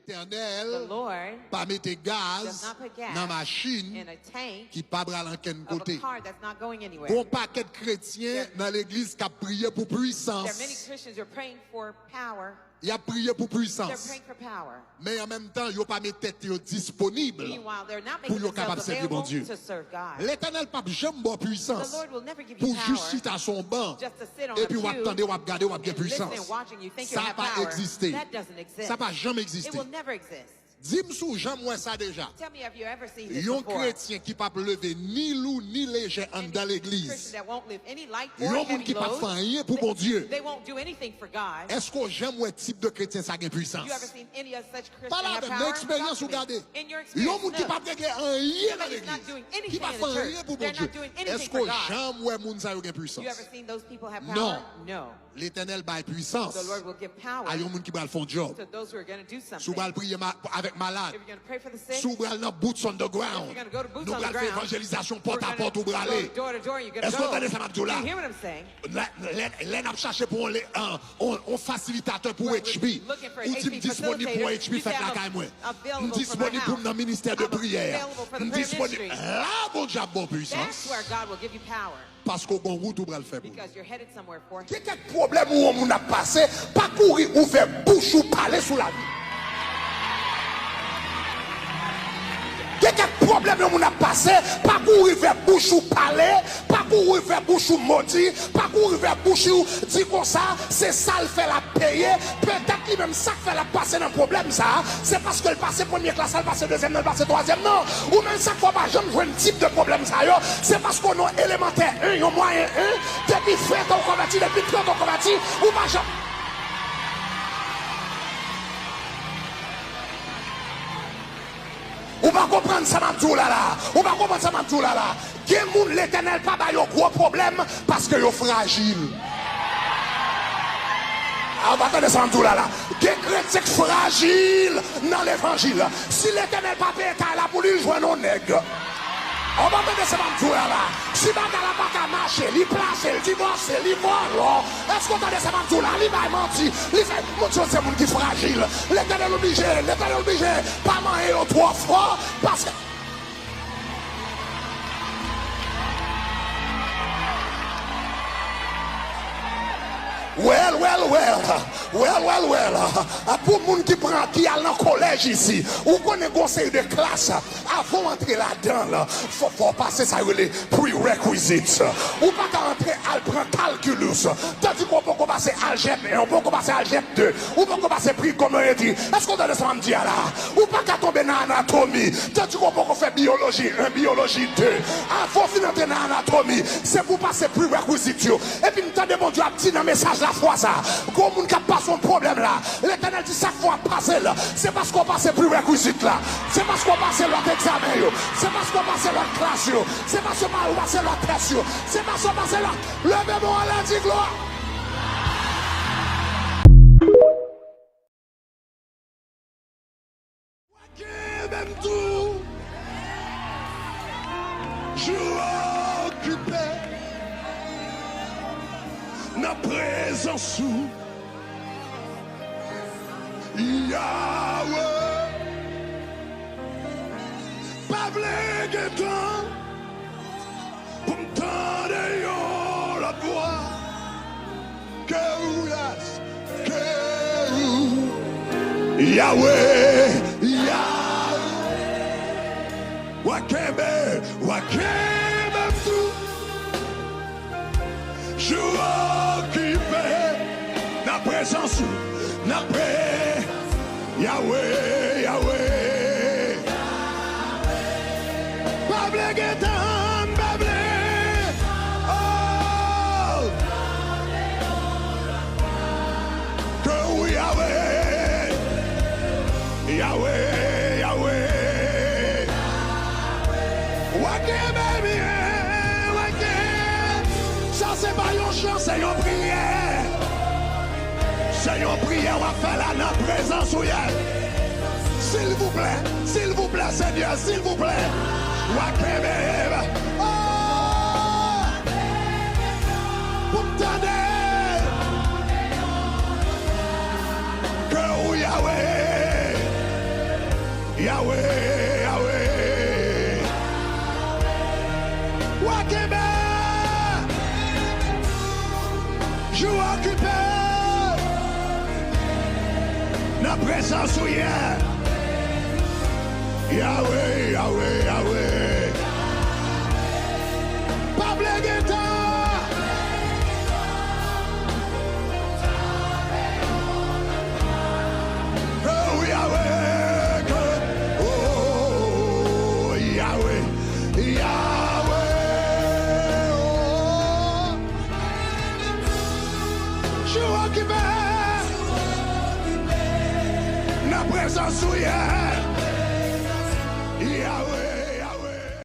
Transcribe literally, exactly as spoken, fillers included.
Letènèl pa mete gaz nan machin ki pa pral ankenn kote. Gon pakèt kretyen nan legliz k ap priye pou pwisans. Y ap priye pou pwisans. Men an menm tan, yo pa met tèt yo disponib pou yo kapab sèvi Bondye. Letènèl p ap janm ba w pwisans pou w jis chita sou yon ban epi w ap tande, w ap gade, w ap gen pwisans. Sa pa egziste. Sa pa janm egziste. Di m si w janm wè sa deja. Yon kretyen ki p ap leve ni lou ni lejè anndan legliz. Yon moun ki p ap fè anyen pou Bondye. Èske w janm wè tip de kretyen sa gen pwisans? Pale avè m, nan eksperyans ou gade. Yon moun ki p ap regle anyen nan legliz, ki p ap fè anyen pou Bondye. Èske w janm wè moun sa yo gen pwisans? Non. Letènèl bay pwisans a yon moun ki pral fè yon djòb. Si w pral priye ma- avèk malad, si w pral nan boots on the ground, nou pral fè evanjelizasyon pòt a pòt ou prale. Èske w tande sa m ap di w la? Lè, lè, lè n ap chache pou yon, le- an- yon, yon fasilitatè pou H P, ou di m disponib pou yon H P fèt lakay mwen. M disponib pou m nan ministè de priyè. M disponib. La Bondye ap ba w pwisans. Paske w gon wout ou pral fè pou li. Gen kèk pwoblèm ou yon moun ap pase, pa kouri ouvè bouch ou pale sou lavi. Gen kèk pwoblèm yon moun ap pase, pa kouri ouvè bouch ou pale, pa kouri ouvè bouch ou modi, pa kouri ouvè bouch ou di konsa, se sa l fè l ap peye. Petèt li menm sa k fè l ap pase nan pwoblèm sa a, se paske l pase premye klas la, l pase dezyèm nan, l pase twazyèm nan. Ou menm sa k fè w pa janm jwenn tip de pwoblèm sa yo, se paske w nan elemantè en, yon mwayen en, depi ven tan w konvèti, depi trant tan w konvèti, ou pa janm. Ou pa konprann sa m ap di w la la. Ou pa konprann sa m ap di w la la. Gen moun Letènèl pa ba yo gwo pwoblèm paske yo frajil. A, ou pa tande sa m ap di w la la. Gen kretyen k frajil nan levanjil. Si Letènèl pa peye kay la pou li, l jwenn yon nèg. A, ou pa tande sa m ap di w la la. Si bagay la pa ka mache, li plase, l divòse, li vòlò. Èske w tande sa m ap di w la? Li bay manti, li fè, Bondye se moun ki frajil. Letènèl oblije, Letènèl oblije pa manyen yo twò fò, paske Well, well, well. Well, well, well. A, pou moun ki pran, ki al nan kolèj isi, ou konnen gon seri de klas, avan w antre ladan l, fò, fò w pase sa yo rele prerequisites. Ou pa ka antre al pran calculus, tandike w poko pase aljèb en, w poko pase aljèb de, ou poko pase trigonometri. Èske w tande sa m ap di a la? Ou pa ka tonbe nan anatomi, tandike w poko fè biyoloji en, biyoloji de. Avan w fin antre nan anatomi, se pou w pase prerequisites yo. Epi m tande Bondye ap di nan mesaj lafwa sa, gon moun k ap pase yon pwoblèm la, Letènèl di sa k fè w ap pase l, se paske w pase prerequisites la, se paske w pase lòt egzamen yo, se paske w pase lòt klas yo, se paske w pase lòt tès yo, se paske w pase lòt. Leve men w anlè, di glwa. Kenbe m tou. Jou okipe nan prezans ou, Yahweh. Pa vle gen tan pou m tande yon lòt vwa. Ke ou, yes, ke ou. Yahweh, Yahweh. W a kenbe, w a kenbe m tou. Jou okipe nan prezans ou, nan pre-, Yahweh, Yahweh. Pa vle gen tan, pa vle. Oh! Ke ou Yahweh. Yahweh, Yahweh. Wake, baby, wake. Sa se pa yon chan, se yon priyè. Se yon priyè w ap fè la nan prezans ou ye. Silvouplè, silvouplè, Senyè, silvouplè. Wake, baby. Oh! Pou m tande. Ke ou Yahweh. Yawe, Yawe. W a kenbe. Jou okipe. Nan prezans ou ye. Yawe, Yawe, Yawe. Pa vle gen tan. Oh, Yawe, oh, Yawe, Yawe, oh. Jou okipe. Nan prezans ou ye. Yawe.